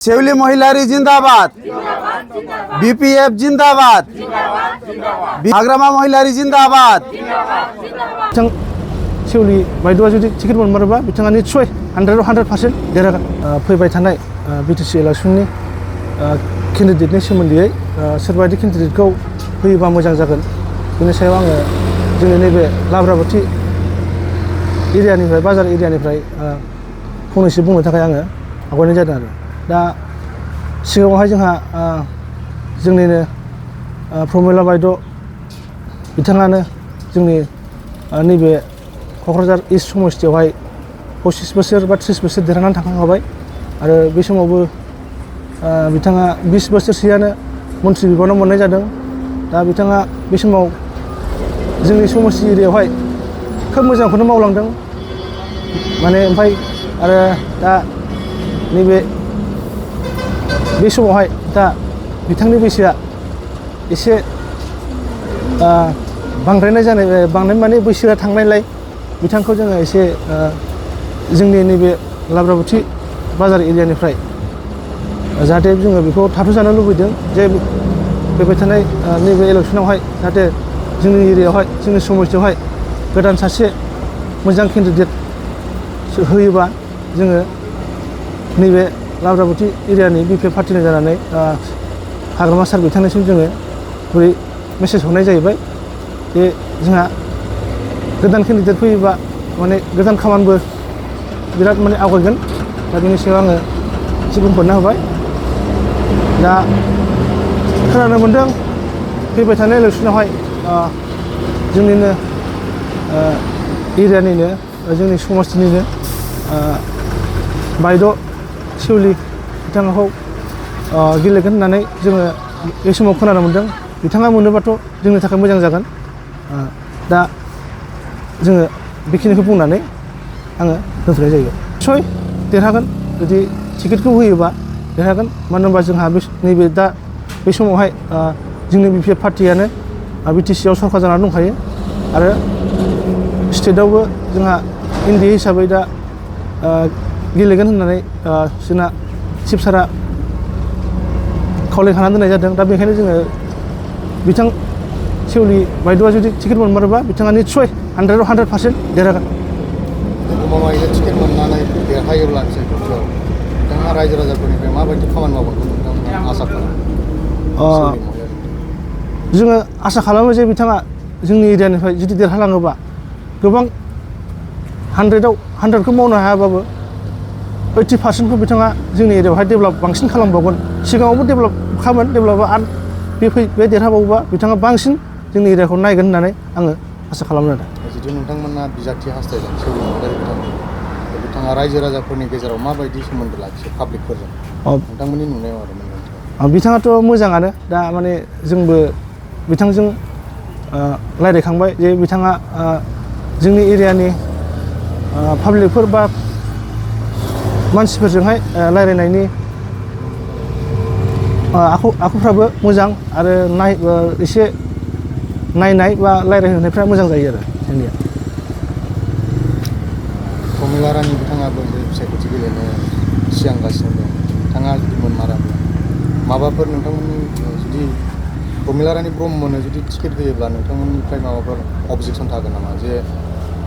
शेवली महिलारी जिंदाबाद, बीपीएफ जिंदाबाद, हाग्रामा महिलारी जिंदाबाद। शेवली बायद'आ जुदि टिकेट मोनमारोबा बिथाङा निस्सय 100% देरहागोन। फैबाय थानाय बिटिसि इलेक्सननि केन्डिडेटनि सोमोन्दै सोरबायदि केन्डिडेटखौ होयोबा मोजां जागोन बेनि सायाव आङो जोंनि नैबे लाब्राबाथि एरियानिफ्राय बाजार एरियानिफ्राय फंनैसो बुंनो थाखाय आङो आवगायनाय जादों आरो दा सिगाङावहाय जोंहा जोंनिनो प्रमिला बायद' बिथाङानो जोंनि नैबे क'क्राझार इस्ट समस्तियावहाय 25 बोसोर बा 30 बोसोर देरहानानै थांखांखाबाय आरो बे समावबो बिथाङा 20 बोसोरसोआनो मन्त्रि बिबानाव मोननाय जादों। दा बिथाङा बे समाव जोंनि समस्ति एरियायावहाय खोब मोजांखौनो मावलांदों माने ओमफ्राय आरो दा नैबे बे समावहाय दा बिथांनि बैसोआ एसे बांद्राय माने बैसोआ थांनायलाय बिथांखौ जोङो एसे जोंनि नैबे लाब्राबाथि बाजार एरियानिफ्राय जाहाथे जोङो बेखौ थाथ'जानो लुबैदों जे फैबाय थानाय नैबे इलेक्सनावहाय जाहाथे जोंनि एरियायावहाय जोंनि समस्तियावहाय गोदान सासे मोजां केन्डिडेट होयोबा जोङो नैबे लाब्राबाथि एरियानि बिपिएफ पार्टिनि जानानै हाग्रामा सार बिथांनिसिम जोङो बोरै मेसेज हरनाय जाहैबाय जे जोंहा गोदान केन्डिडेट फैयोबा माने गोदान खामानिबो बिराद माने आवगायगोन। दा बेनि सायाव आङो एसे बुंफोरना होबाय। दा खोनानो मोन्दों फैबाय थानाय इलेक्सनावहाय जोंनिनो एरियानिनो जोंनि समस्तिनिनो बायद' शेवली बिथांखौ गेलेगोन होननानै जोङो बे समाव खोनानो मोन्दों। बिथाङा मोनोबाथ' जोंनि थाखाय मोजां जागोन। दा जोङो बेखिनिखौ बुंनानै आङो दोनथ'नाय जायो। निस्सय देरहागोन जुदि टिकेटखौ होयोबा देरहागोन। मानो होनबा जोंहा नैबे दा बे समावहाय जोंनि बिपिएफ पार्टियानो बिटिसिआव सरकार जानानै दंखायो आरो स्टेटआवबो जोंहा एनडिए हिसाबै दा गेलेगोन होननानै जोंना चिफ सारा खावलायखानानै दोननाय जादों। दा बेनिखायनो जोङो बिथां शेवली बायद'आ जुदि टिकेट मोनमारोबा बिथाङा निस्सय 100% देरहागोन। गमामायैनो टिकेट मोननानै देरहायोब्ला बिथाङा रायजो राजाफोरनिफ्राय माबायदि खामानि मावगोन नोंथांमोना आसा खालामो? जोङो आसा खालामो जे बिथाङा जोंनि एरियानिफ्राय जुदि देरहालाङोबा गोबां 100खौ मावनो हायाबाबो 80%खौ बिथाङा जोंनि एरियायावहाय डेभेलप बांसिन खालामबावगोन। सिगाङावबो डेभेलप खामोन डेभेलपआ आरो बे देरहाबावोबा बिथाङा बांसिन जोंनि एरियाखौ नायगोन होननानै आङो आसा खालामो आरो। जुदि नोंथांमोना बिजाथि हास्थायदों शेवली महिलारी बिथाङा रायजो राजाफोरनि गेजेराव माबायदि सोमोन्दो लाखियो पाब्लिकफोरजों नोंथांमोननि नुनायाव आरो बिथाङाथ' मोजाङानो। दा माने जोंबो बिथांजों रायज्लायखांबाय जे बिथाङा जोंनि एरियानि पाब्लिकफोर बा मानसिफोरजोंहाय रायज्लायनायनि आखुफ्राबो मोजां आरो एसे नायनाय बा रायज्लायहोनायफ्रा मोजां जायो आरो जोंनिया। प्रमिला रानि बिथाङाबो बिसायख'थि गेलेनो सिगांगासिनो दं। बिथाङा जुदि मोनमाराब्ला माबाफोर नोंथांमोननि जुदि प्रमिला रानि ब्रह्मनो जुदि टिकेट होयोब्ला नोंथांमोननिफ्राय माबाफोर अबजेक्सन थागोन नामा जे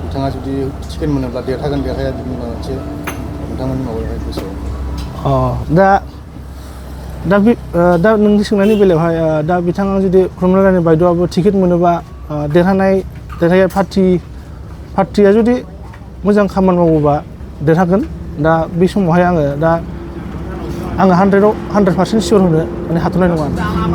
बिथाङा जुदि टिकेट मोनोब्ला देरहागोन देरहाया बिनि माबा मोनसे नोंथांमोननि माबायावहाय गोसोआव? दा नोंनि सोंनायनि बेलायावहाय दा बिथाङा जुदि प्रमिला रानि बायद'आबो टिकेट मोनोबा देरहाया पार्टिया जुदि मोजां खामानि मावोबा देरहागोन। दा बे समावहाय आङो 100% सियर होनो माने हाथ'नाय नङा।